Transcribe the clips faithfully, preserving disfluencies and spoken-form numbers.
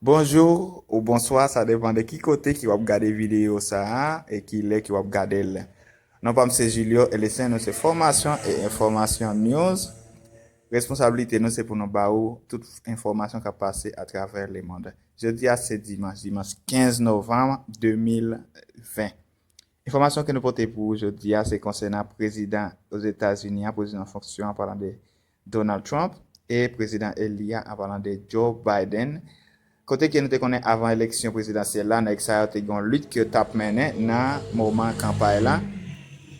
Bonjou ou bonswa, sa depann de ki kote ki w ap gade videyo sa a e ki lè ki w ap gade l. Non pa m se Julio Elesen, nou se Fòmasyon e Enfòmasyon News. Responsablite nou se pou nou ba ou tout enfòmasyon k ap pase atravè lemonn. Jodi a se dimanch, dimanch kenz novanm de mil ven. Enfòmasyon ke nou pote pou ou jodi a se konsènan prezidan Ozetazini an, prezidan fonksyon an, palan de Donald Trump, e prezidan eli a, an palan de Joe Biden. Kote ke nou te konnen avan eleksyon prezidansyèl la, nèg sa yo te gen yon lit ke yo t ap mennen nan moman kanpay la.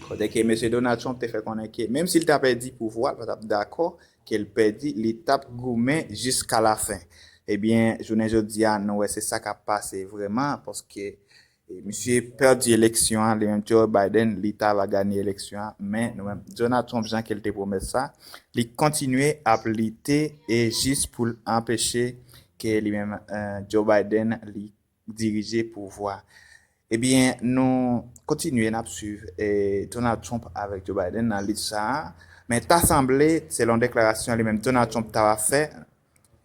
Kote ke mesye Donald Trump te fè konnen ke menm si l ta pèdi pouvwa, l pa t ap dakò ke l pèdi, li t ap goumen jiska lafen. Ebyen, jounen jodi a, nou wè se sa k ap pase vrèman, paske e misye pèdi eleksyon an, li menm Joe Biden, li ta va ganye eleksyon an, men nou menm Donald Trump, jan ke l te pwomèt sa, li kontinye ap lite e jis pou l anpeche ke li menm eh, Joe Biden li dirije pouvwa. Ebyen, nou kontinye n ap swiv eh, Donald Trump avèk Joe Biden nan lit sa a, men ta sanble, selon deklarasyon li menm Donald Trump ta va fè,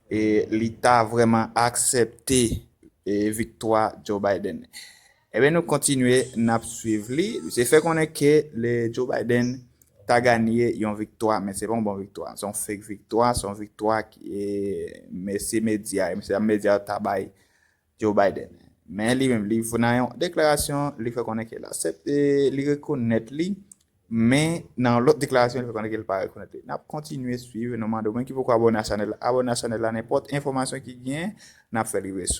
e li ta vrèman aksepte e viktwa Joe Biden. Ebyen, nou kontinye n ap swiv li. Misye fè konnen ke le Joe Biden ta ganye yon viktwa, men se pa yon bon viktwa. Se yon fake viktwa, se yon viktwa ki e, mesye medya, mesye medya yo ta bay Joe Biden. Men li menm, li nan yon deklarasyon, li fè konnen ke l aksepte, li rekonèt li, men nan yon lòt deklarasyon, li fè konnen ke l pa rekonèt li. N ap kontinye swiv, nou mande w menm ki poko abòne a chanèl la, abòne a chanèl la, nenpòt enfòmasyon ki gen, n ap fè l rive sou